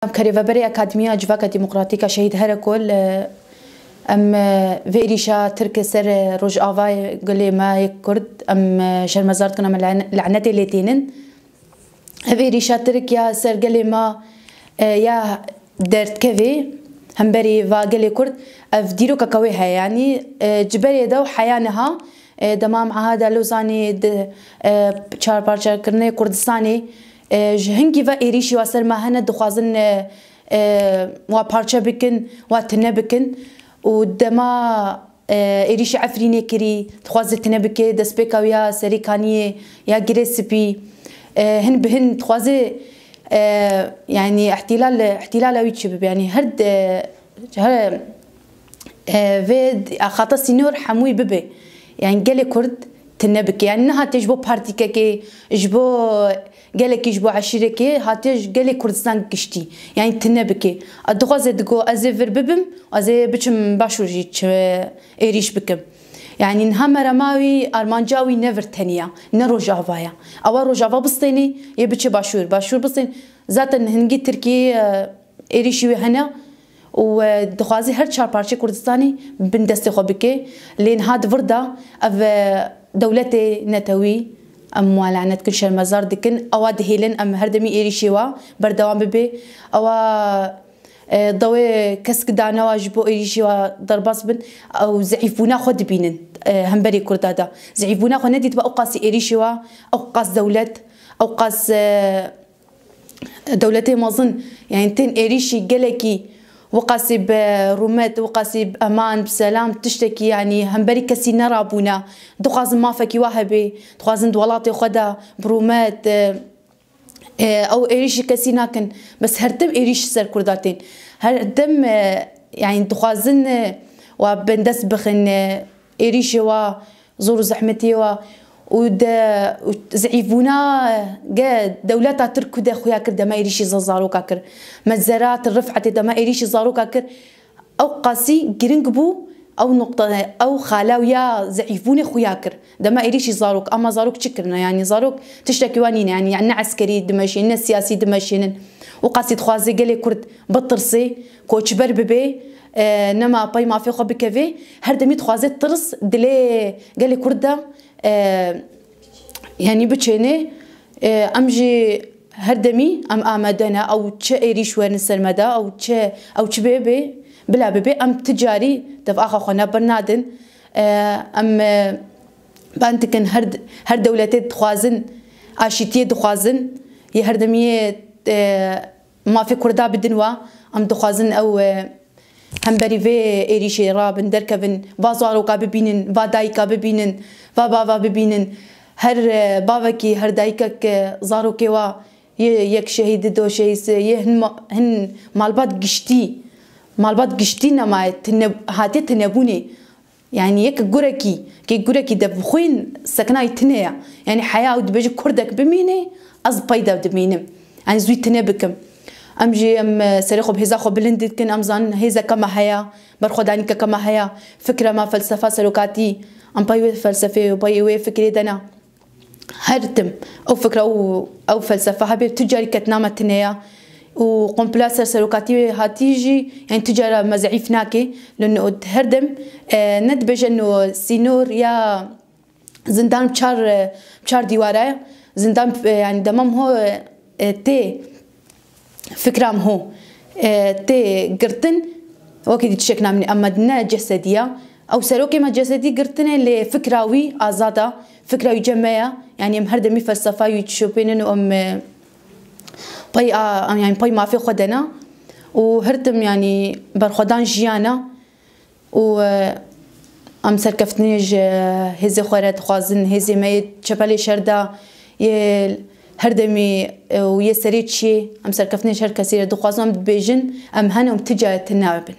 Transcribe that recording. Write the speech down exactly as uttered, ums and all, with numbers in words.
Em kerê veberê Akademiya Civaka Demokratîk a Şehîd Herekol, e, em, e, vê êrîşa Tirk ser, e, Rojavayê gulê me yê Kurd, em, e, şermezar dikin, em lane-, lanetê lê tînin. Ev êrîşa Tirk ya ser gelê me, e, ya derdkevê hemberî va gelê Kurd, ev dîrokeke wê heye. Yanî, e, ji berê de û heya niha, e, dema em Ehada Lozanê di, e, çarparçekirinê Kurdistanê, e, ji hingî ve êrîşî wa ser me hene, dixwazin, e, e, wa parçe bikin, wa tune bikin. Û dema, e, êrîşî Efrînê kirî, dixwaze tune bike, destpêka wî ya Serê Kaniyê, ya Girê Spî, e, hin bi hin dixwaze, e, yanî îhtîlal, îhtîlala wî çi bibe. Yanî her de, her, e, vê axata sînor hemûyî bibe. Yanî gelê Kurd tune bike. Yanî nehatiye ji bo partîkekê, ji bo gelekî, ji bo eşîrekê, hatiye ji gelê Kurdistan giştî. Yanî tune bike. A dixwaze digo ez ê vir bibim, ez ê biçim başûr jî çi êrîş bikim. Yanî niha merema wî, armanca wî ne vir teniya, ne Rojava ye. Ewa Rojava bistênê, yê biçe başûr. Başûr bistên, zaten hingî Tirkiyê, e, êrîşî wê hene û, e, dixwaze her çar parçeyê Kurdistanê bin destê xwe bike. Lê niha di vir de ev, e, dewletê netewî, em wan lanet dikin, şermezar dikin. Ewa dihêlin em her demî êrîşê wa berdewam bibe. Ewa, e, dawê kesk dane wa ji bo êrîşê wa derbas bin. Ew zeîfbûna xwe dibînin, e, hemberî Kurda de. Zeîfbûna xwe nedîtiba ew qasî êrîşê wa, ew qas dewlet, ew qas, e, dewletê mezin, yanî tên êrîşî gelekî wiqasî bi rûmet, wiqasî bi eman, bi selam, tiştekî, yanî hemberî kesî nerabûne. Dixwazin mafekî wa hebe, dixwazin di welatê xwe de bi rûmet, e, e, ew êrîşî kesî nakin. Bes her tim êrîş ser Kurda tên. Her tim, e, yanî dixwazin, e, wa bindest bixin, e, êrîşê wa, zor û zehmetiyê wa û de, û zeîfbûna ge dewleta Tirk ku de xuya kir dema êrîşî za-, zaroka kir. Mezera Til Rifetê dema êrîşî zaroka kir. Ew qasî giring bû, ew nuqta, ew xala wî ya zeîfbûnê xuya kir. Dema êrîşî zarok, ama zarok çi kirine? Yanî zarok tiştekî wan nîne, yanî, yanî ne eskerî dimeşînin, ne siyasî dimeşînin. Û qasî dixwaze gelê Kurd bitirsê, koçber bibe, e, nema pey mafê xwe bikeve, her demî dixwaze tirs dilê gelê Kurd de, e, yanî biçêne, e, em jî her demî em amade ne, ew çi êrîş werin ser me de, ew çi, ew çi bê bê, bila bibe, em ti carî dev axa xwe nebir nadin. E, em, e, bend dikin her, her dewletê dixwazin, aşîtiyê dixwazin, yê her demiyê, e, mafê Kurda bidin wa, em dixwazin ew, e, hemberî vê êrîşê rabin, derkevin, va zaroka bibînin, va dayika bibînin, va bava bibînin. Her, e, bavekî, her dayikek, e, zarokê wa yê yek şehîd, do şehîd, yê hin ma-, hin malbat giştî, malbat giştî nemaye, tine-, hatiye tinebûnê. Yanî yek gurekî, kê gurekî de bixwîn seknayî tine ye. Yanî heya ew dibêje kurdek bimîne, ez pey de dimînim. Yanî zûyî tine bikim. Em jî em, e, serê xwe bi hêza xwe bilind dikin, em zanin hêzeke me heye, berxwedanîkeke me heye, fikre me, felsefa serokatî, em pey wê felsefeyê û pey wê fikrê de ne. Her tim ew fikra û ew felsefa hebe, tu carî ketina me tine ya û kompla ser serokatî hatî jî, yanî tu cara me zeîf nake. Lin û her dem, e, ne dibêje no sînor ya zindan bi çar, e, bi çar dîwara ye. Zindan, e, yanî dema min ho, e, tê fikra min ho, e, tê girtin, wekî dî tiştek namîne, em me ne cesedî ya. Ew serokê me cesedî girtine, lê fikra wî azad a, fikra wî cem me ya. Yanî em her demî felsefa wî dişopênin û em, e, pey a, em, yanî pey mafê xwe de ne. Û her tim, yanî berxwedan jiyan e. Û, e, em serkeftinê ji hêzê xwe re dixwazin, hêzê me yê çepelê şer de, yê her demî, e, û yê serê çiyê, em serkeftinê ji her kesî re dixwazin, em dibêjin, em hene û em ti cayê tune nabin.